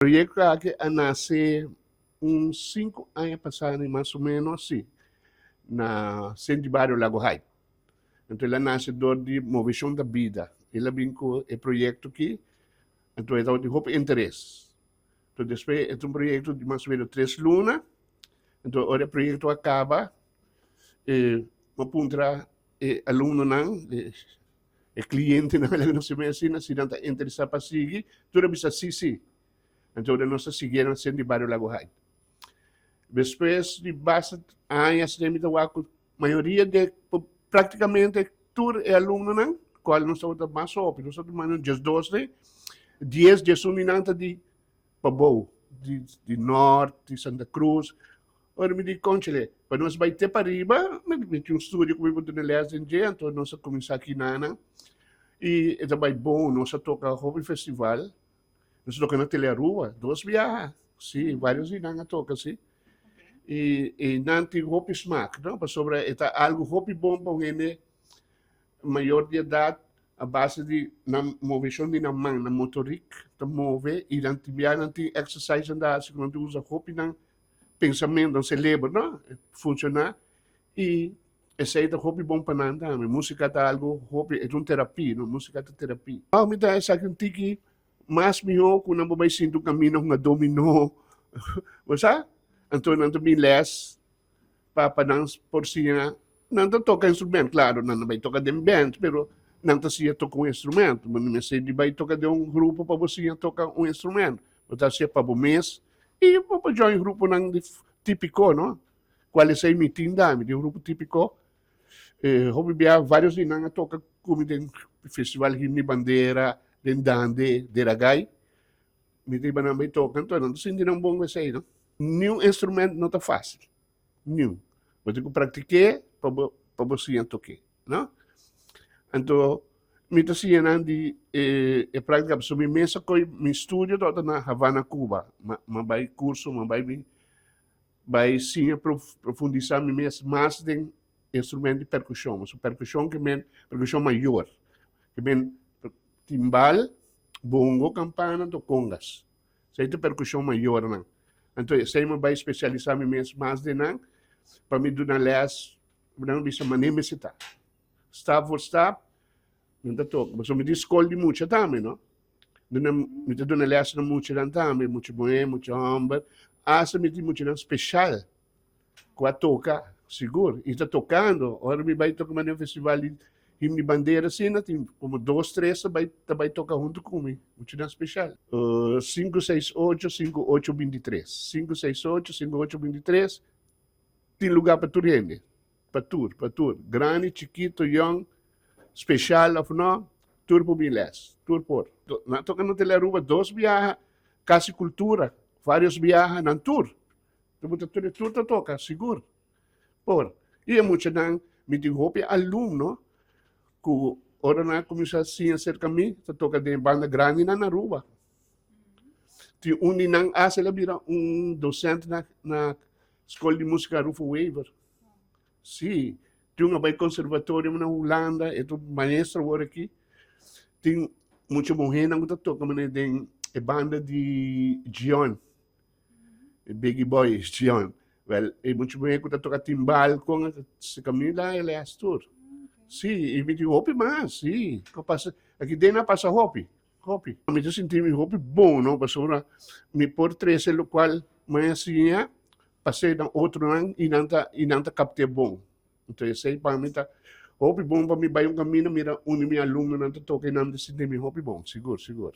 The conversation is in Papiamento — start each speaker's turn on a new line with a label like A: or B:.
A: Proyecto aki a nace un 5 aña pasa, mas o menos, si, na Centro di Bario Lago Heights. Anto, el a nace door di Movecion di Bida. El a bin cu e proyecto aki, anto e di hopi interes. Anto, despues, e un proyecto di mas o menos 3 luna. Anto, ora e proyecto a caba, m'a puntra e alumnonan, e clientenan, no sé asina, si nan ta interesa pa sigui, tur a bisa si, si. Anto, nos a sigui na Centro di Bario Lago Heights. Despues di basta aña, mayoria di practicamente tur e alumnonan, cual nos tabata mas hopi, nos tabata mas 12, 10, 11 nan ta di pabou, di Noord, di Santa Cruz. Ora mi di, conchale, pa nos bay te pariba, mi tin un studio cu mi por duna les den dje, anto nos a cuminsa aki na y e bay bon, nos a toca hopi festival, nos a toca na Telearuba, dos biaha, si, varios di nan a toca, si. Y nan tin hopi smaak, no? Pasobra e ta algo hopi bon pa hende mayor di edad a base di nan movecion di nan man, nan motoriek ta move y nan tin nan tin exercise anda asina cu nan usa hopi nan pensamento, nan cerebro, no? Funciona y esey ta hopi bon pa nan tambe. Musica ta algo hopi, e un terapia, no? Musica ta terapia. Ah, mi ta esaki un tiki mas miho cu nan bay sinta un camino un domino. Bo sa? Anto nan ta bin les pa nan por siña nan ta toca instrumento, claro, nan bay toca den band, pero nan ta siña toca un instrumento. Bo no mester di bay toca den un grupo pa bo siña toca un instrumento. Bo ta siña pa bo mes y bo por join gruponan di tipico, no? Cual esey mi tin tambe, di un grupo tipico. Hopi bia varios di nan a toca cu mi den Festival Himno y Bandera, den Dande, Deragay. Mi ta hiba nan bay toca, anto nan ta sinti nan bon cu esey, no? Niun instrumento no ta facil. Niun. Bo tin cu practica pa bo siña toca, no? Anto, mi ta siña nan di e practica. So mi mes a coy mi studio tabata na Havana, Cuba. M'a bay curso, m'a bay mi bay siña profundisa mi mes mas den instrumento di percusion. So percusion kiermen percusion mayor. Kiermen timbal, bongo, campana, anto congas. Esey ta percusion mayor nan. Anto esey mi bay specialisa mi mes mas den nan pa mi duna les, nan bisa manera mester ta. Stap voor stap, nan ta toca. So mi tin scol di mucha tambe, no? Duna, mi ta duna les na muchanan tambe, mucha muher, mucha homber. Hasta mi tin muchanan special cu a toca, sigur. Y ta tocando. Ora mi bay toca den festival di Himno di Bandera asina, tin como dos, tres ta bay toca hunto cu mi. Muchanan special. 568 5823. 568 5823. Tin lugar pa tur hende. Pa tur, pa tur. Grandi, chikito, young, special of no, tur por bin les. Tur por. Nan toca na Telearuba dos biaha, Cas di Cultura, varios biaha, nan tur. Tur tur tur ta toca, sigur. Por. Y muchanan, mi tin hopi alumno cu ora nan cuminsa siña cerca mi, ta toca den banda grandi na Aruba. Tin un di nan hasta el a bira un docente na Scol di Musica Rufo Wever. Si, tin un a bay conservatorio na Hulanda, e ta un maestro awor aki. Tin mucha muhernan cu ta toca manera den e banda di Gion, Biggie Boy Gion. Wel, e mucha muher cu ta toca timbal con se Camila el es tur. Si, y mi tin hopi mas, si. Pasa, aki den a pasa hopi, hopi. Mi ta sinti mi hopi bon, no? Pasobra mi por trece locual mi a siña pas'e na otronan y nan ta capte bon. Anto esey pa mi ta hopi bon pa mi bay un camino mira un di mi alumnonan ta toca y nan ta sinti mi hopi bon, sigur, sigur.